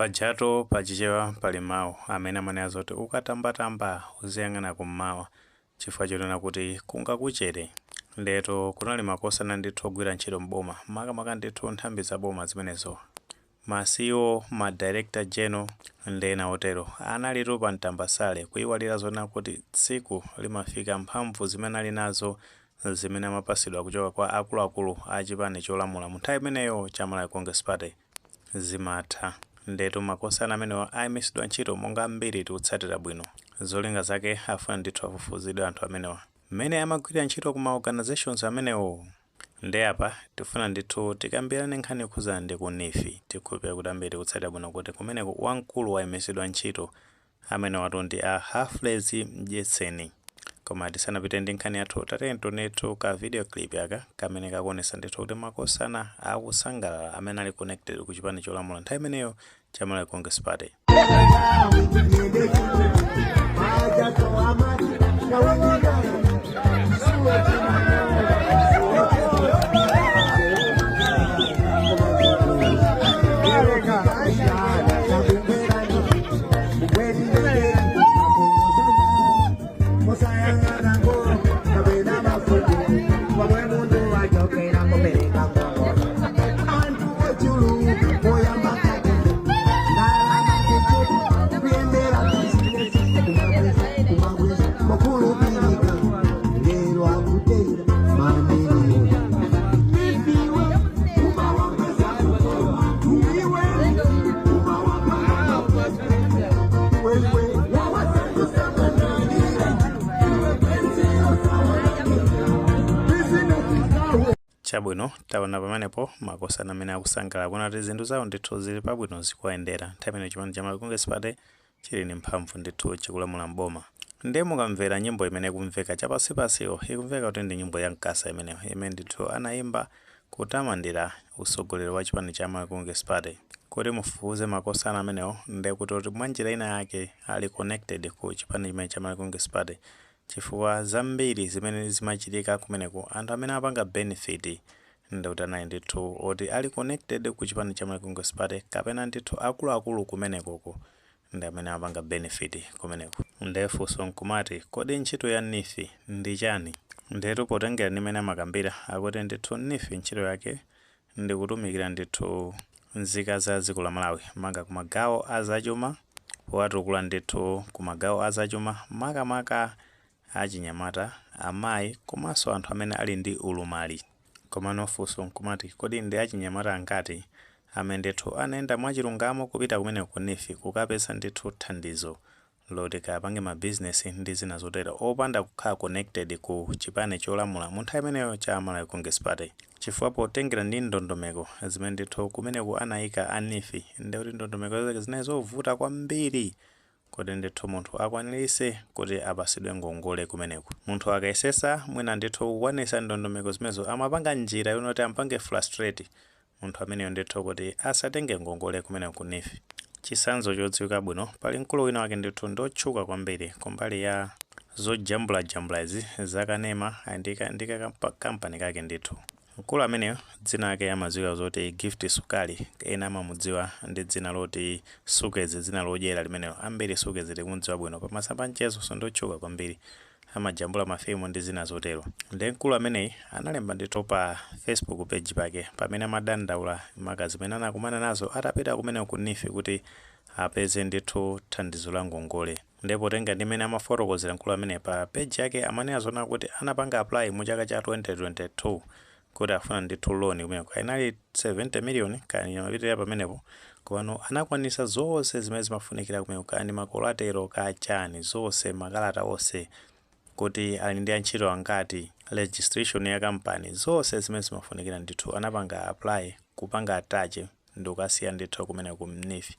Pajatu pachichewa pali mawu amene amanena zoti ukatambatamba uziyang'ana kummawa, chifukwa chonena kuti kungakuchere. Ndetu kunali makosana ndithu ogwira ntchito mboma, makamaka ndithu nthambi za boma zimenezo, ma CEO, ma director general ndi ena otero, analitu pa mtambasale kuyiwalira zonena kuti tsiku limafika mphamvu zimene ali nazo, zimene amapasidwa kuchoka kwa akuluakulu a chipani cholamula mu nthawi imeneyo cha Malawi Congress Party, zimatha. Ndetu makosana amenewa ayimisidwa ntchito, monga ambiri tikutsatira bwino. Zolinga zake afuna ndithu afufuzidwe anthu amenewa mmene amagwirira ntchito kuma organizations amenewo. Ndi apa tifuna ndithu tikambirane nkhani yokhuzana ndi ku NEEF. Tikhulupirira kuti ambiri tikutsatira bwino kuti kumeneko wamkulu wayimisidwa ntchito, amenewatu ndi a Humphrey Mdyetseni. Koma tisanapite ndi nkhani yathu, tatiyeni ka video clip aka kamene kakuonesa ndithu kuti makosana akusangalala amene ali connected ku chipani cholamula nthawi imeneyo cha Malawi Congress Party. Chabwino, taona pamenepo makosana amene akusangalala kuona kuti zinthu zawo ndithu zili pabwino, zikuyendera. Nthawi imene chipani cha Malawi Congress Party chili ndi mphamvu ndithu, chikulamula mboma. Ndiye mukamvera nyimbo imene ikumveka chapansipansiyo, ikumveka kuti ndi nyimbo ya Mkasa imeneyo, imene ndithu anayimba kutamandira usogoleri wa chipani cha Malawi Congress Party. Kuti mufufuze makosana amenewo, ndiye kuti mwanjira ina yake ali connected ku chipani chimene cha Malawi Congress Party, chifukwa zambiri zimene zimachitika kumeneko, anthu amene apanga benefit ndikuti anali ndithu oti ali connected ku chipani cha Malawi Congress Party, kapena ndithu akuluakulu kumenekoko ndi amene amapanga benefit kumeneko. Ndiye funso nkumati, kodi ntchito ya NEEF ndi chani? Ndetu potengera ndi mmene amakambira, akuti ndithu NEEF ntchito yake ndi kutumikira ndithu nzika za dziko la Malawi, maka kumagawo azachuma, powatukula ndithu kumagawo azachuma, makamaka achinyamata, amayi komanso anthu amene ali ndi ulumali. Komano funso nkumati, kodi ndi achinyamata angati amene ndithu anayenda mwachilungamo kupita kumene ku NEEF kukapeza ndithu thandizo loti kapange mabizinesi ndi zina zotero, opanda kukhala connected ku chipani cholamula mu nthawi imeneyo cha Malawi Congress Party? Chifukwa potengera ndi ndondomeko zimene ndithu kumeneku anayika a NEEF, ndikuti ndondomeko zake zinali zovuta kwambiri kuti ndithu munthu akwanirise kuti apasidwe ngongole kumeneku. Munthu akayesesa mwina ndithu kukwanisa ndondomeko zimenezo, amapanga njira yonoti ampange frustrate munthu ameneyo ndithu kuti asatenge ngongole kumeneku ku NEEF. Chitsanzo chodziwika bwino, pali mkulu wina wake ndithu ndotchuka kwambiri kumbali ya zojambulajambula izi zakanema, ndi kampani kake ndithu. Mkulu ameneyo dzina lake amadziwika zoti Gift Sukali, ena amamudziwa ndi dzina loti Sukezi, dzina lodyera limenelo. Ambiri Sukezi tikumudziwa bwino pamasamba mchezo, ndotchuka kwambiri, amajambula mafilimu ndi zina zotero. Ndi mkulu ameneyi analemba ndithu pa Facebook page pake pamene amadandaula maka zimene anakumana nazo atapita kumene ku NEEF kuti apeze ndithu thandizo la ngongole. Ndipo tenga ndi mmene amafotokozera mkulu amene pa page yake, amanena zona kuti anapanga apply mu chaka cha 2022 kuti afuna ndithu loan kumeneko, inali 70 million kani mapitirira pamenepo. Komano anakwanisa zonse zimene zimafunikira kumeneko, kani ma collateral kachani, zonse makalata onse, kuti ali ndi antchito angati, registration ya kampani, zonse zimene zimafunikira ndithu anapanga apply, kupanga attach ndi kukasiya ndithu kumene ku NEEF.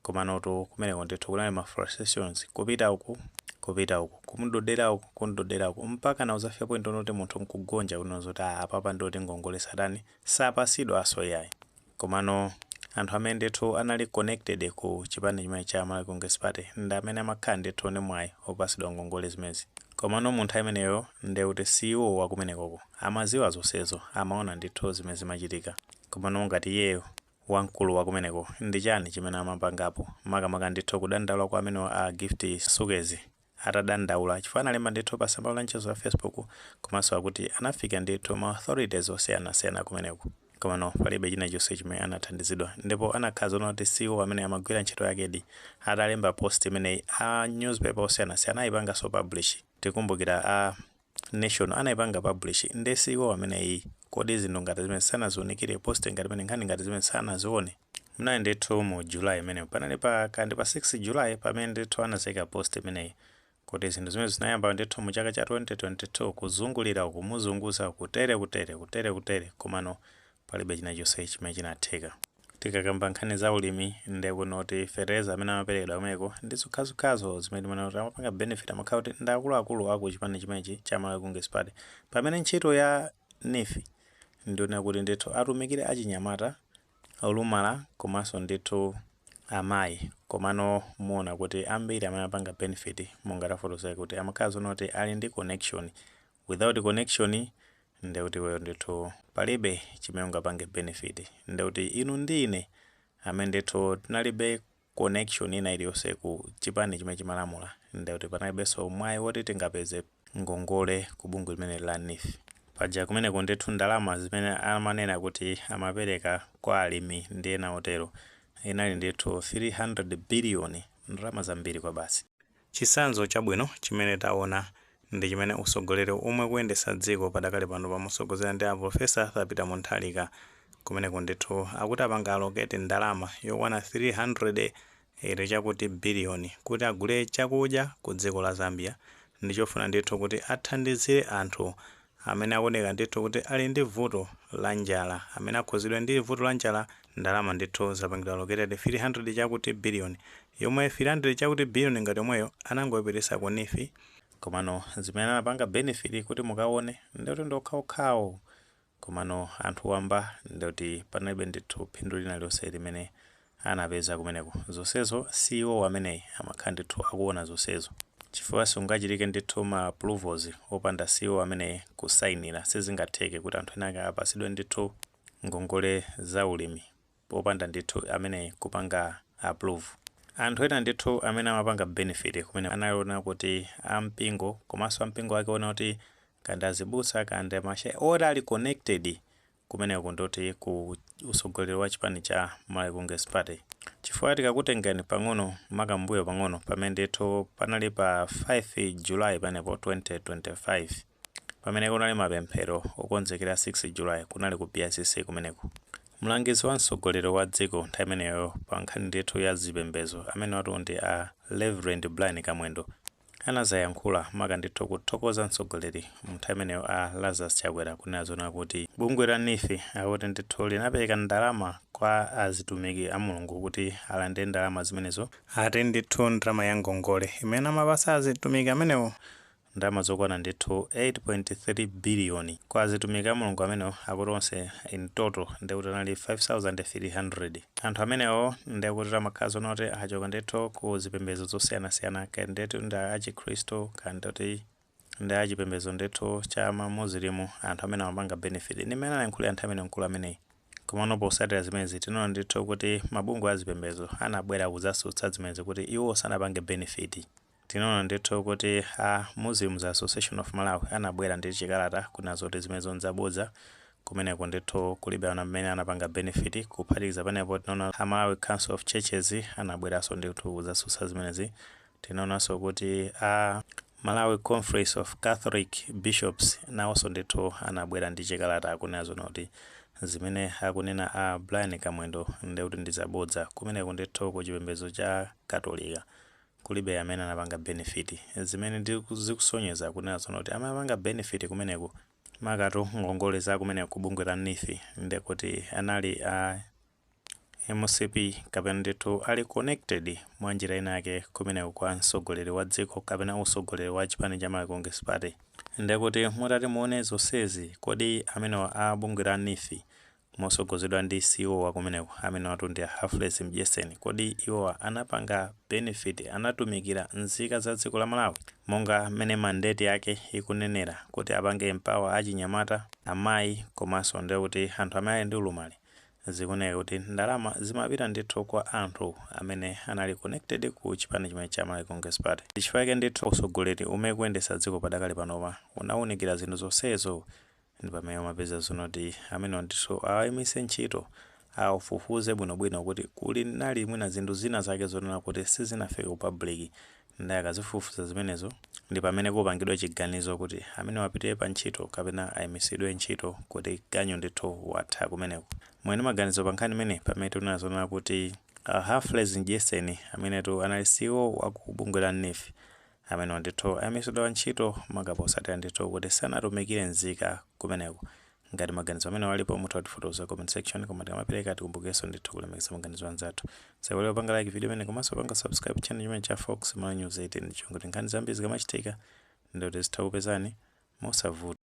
Komanotu kumeneko ndithu kunali ma frustrations, kupita uku, kupita uku, kumudodera uku, kumudodera uku, mpaka na uzafika point onoti munthu nkugonja kuno zoti, "Ah, apapa ndoti ngongole satani sapasidwanso yayi." Komano anthu amene ndithu anali connected ku chipani chimene cha Malawi Congress Party ndi amene amakhala ndithu ndi mwayi opasidwa ngongole zimenezi. Komano munthu ameneyo ndekuti CEO wakumenekoko amaziwa zonsezo, amaona ndithu zimene zimachitika. Komano ngati iyeyo Wamkulu wakumeneko ndi chani chimene amapangapo? Makamaka ndithu kudandaula kwa amene a Gift Sukezi atadandaula, chifukwa analemba ndithu pa tsamba la mchezo wa Facebook, komanso akuti anafika ndithu ma authorities osiyanasiyana kumeneko, komano palibe china chonse chimene anathandizidwa. Ndipo anakhala zoona kuti CEO amene amagwira ntchito yakedi atalemba post imeneyi, a newspaper osiyanasiyana ayipanganso publish. Tikumbukira a Nation anayipanga publish. Ndi CEO ameneyi, kodi zinthu ngati zimene sanaziunikire, post ngati imene, nkhani ngati zimene sanazione? Munali ndithu mu July imene panali pa kandi pa 6 July pamene ndithu anazika post imeneyi, kuti zinthu zimene zinayamba ndithu mu chaka cha 2022 kuzungulira, kumuzunguza, kutere kutere kutere kutere, komano palibe china chonse chimene chinatheka. Tikakamba nkhani za ulimi, ndikunoti fetereza amene amaperekedwa kumeneko ndi zokhazokhazo zimene timanena kuti amapanga benefit amakhala kuti ndi akuluakulu aku chipani chimenechi cha Malawi Congress Party, pamene ntchito ya NEEF ndiona kuti ndithu atumikire achinyamata, olumala komanso ndithu amayi. Komano muona kuti ambiri amene amapanga benefit, monga tafotokozera, kuti amakhala zoona kuti ali ndi connection. Without connection, ndekuti iweyo ndithu palibe chimene ungapange benefit. Ndekuti inu ndi ine amene ndithu tinalibe connection ina iliyonse ku chipani chimene chimalamula, ndekuti panalibenso mwayi woti tingapeze ngongole ku bungwe limene la NEEF. Paja kumeneko ndithu ndalama zimene amanena kuti amapereka kwa alimi ndi ena otero inali ndithu 300 biliyoni, ndalama zambiri kwa basi. Chitsanzo chabwino chimene taona ndi chimene usogoleri omwe kuyendetsa dziko padakali pano pamusogozera ndi a Professor Arthur Mutharika. Kumeneko ndithu akuti apanga allocate ndalama yokwana 300 ere chakuti biliyoni kuti agule chakudya ku dziko la Zambia, ndi chofuna ndithu kuti athandizire anthu amene akuoneka ndithu kuti ali ndi vuto la njala, amene akhuzidwa ndi vuto la njala. Ndalama ndithu zapangidwa allocated 300 chakuti biliyoni, yomwe 300 chakuti biliyoni ngati yomweyo anangoyipitisa ku NEEF. Komano zimene anapanga benefit, kuti mukaone, ndikuti ndi okhaokhawo, komano anthu wamba ndikuti panalibe ndithu phindu lina lilonse limene anapeza kumeneko. Zonsezo CEO ameneyi amakhala ndithu akuona zonsezo, chifukwa sungachitike ndithu ma approvals opanda CEO ameneyi kusayinira. Sizingatheke kuti anthu ena ake apasidwe ndithu ngongole za ulimi popanda ndithu ameneyi kupanga approve. Anthu ena ndithu amene amapanga benefit kumene analiona kuti ampingo, komanso ampingo ake ona kuti kandi azibusa kandi mashehe oti ali connected kumeneko ndoti ku usogoleri wa chipani cha Malawi Congress Party. Chifukwa tikakutengani pang'ono makambuyo pang'ono, pamene ndithu panali pa 5 July panepo 2025, pamene kunali mapemphero okonzekera 6 July, kunali ku BICC kumeneko, mlangizi wa mtsogoleri wa dziko nthawi imeneyo pa nkhani ndithu ya zipembedzo, amene watu ndi a Reverend Brian Kamwendo, anazayankhula maka ndithu kuthokoza mtsogoleri nthawi imeneyo a Lazarus Chakwera, kunena zona kuti bungwe la NEEF akuti ndithu linapereka ndalama kwa azitumiki a Mulungu kuti alande ndalama zimenezo. Ati ndithu ndalama ya ngongole imene amapasa azitumiki amenewo, ndalama zokwana ndithu 8.3 biliyoni kwa azitumiki a Mulungu amenewo, akuti onse in total ndikuti anali 5300 anthu amenewo. Ndikuti amakhala zona kuti achoka ndithu ku zipembedzo zosiyanasiyana, kaya ndithu ndi achikhristu, kaya ndoti ndi achipembedzo ndithu cha Mamuslimu. Anthu amene amapanga benefit ndi mmene anayankhulira anthu amene mkulu ameneyi. Komano posatira zimenezi, tinaona ndithu kuti mabungwe azipembedzo anabwera kudzasutsa zimenezi kuti iwo sanapange benefit. Tinaona ndithu kuti a Muslims Association of Malawi anabwera ndi chikalata kunena zoti zimenezo nzabodza, kumeneko ndithu kulibe ana amene anapanga benefit. Kuphatikiza panepo, tinaona a Malawi Council of Churches anabweranso ndithu kudzasutsa zimenezi. Tinaonanso kuti a Malawi Conference of Catholic Bishops nawonso ndithu anabwera ndi chikalata kunena zona kuti zimene akunena a Brian Kamwendo ndikuti ndi zabodza, kumeneko ndithu ku chipembedzo cha Katolika kulibe amene anapanga benefit. Zimene zikusonyeza kunena zona kuti amene amapanga benefit kumeneko, makatu ngongole za kumeneko ku bungwe la NEEF, ndikuti anali a MCP kapena ndithu ali connected mwa njira ina yake kumeneko kwa mtsogoleri wa dziko kapena usogoleri wa chipani cha Malawi Congress Party. Ndekuti mutati muone zonsezi, kodi amenewa a bungwe la NEEF mosogozedwa ndi CEO wa kumeneko, amene watu ndi Humphrey Mdyeseni, kodi iwowa anapanga benefit, anatumikira nzika za dziko la Malawi monga mmene mandate yake ikunenera kuti apange empower achinyamata, amayi komanso ndekuti anthu amene ali ndi ulumali? Zikuoneka kuti ndalama zimapita ndithu kwa anthu amene anali connected ku chipani chimene cha Malawi Congress Party. Chifukwa ndithu usogoleri umene kuyendetsa dziko padakali panopa unawunikira zinthu zonsezo, ndi pamene umapeza zonoti amene ndithu awayimitse ntchito, afufuze bwinobwino kuti kuli nali mwina zinthu zina zake zonena kuti sizinafike ku public. Ndi akazifufuza zimenezo, ndi pamene kupangidwa chiganizo kuti amene wapitire pa ntchito kapena ayimitsidwe ntchito, kuti ganyu ndithu watha kumeneko. Mwene maganizo pa nkhani imene, pamene tikunena zonena kuti Humphrey Mdyeseni, amenetu anali CEO wa ku bungwe la NEEF, amene ndithu ayimitsidwa ntchito makaposatira ndithu kuti sanatumikire nzika kumeneko. Ngati maganizo amene walipo, mutha kutifotokoza comment section. Koma tikamapereka, tikumbukenso ndithu kulemekeza maganizo anzathu. Saiwale panga like video imene komanso panga subscribe channel chimene cha Fox Malawi News 18, chonkuti nkhani zambiri zikamachitika ndikuti zitha kupezani mosavuta.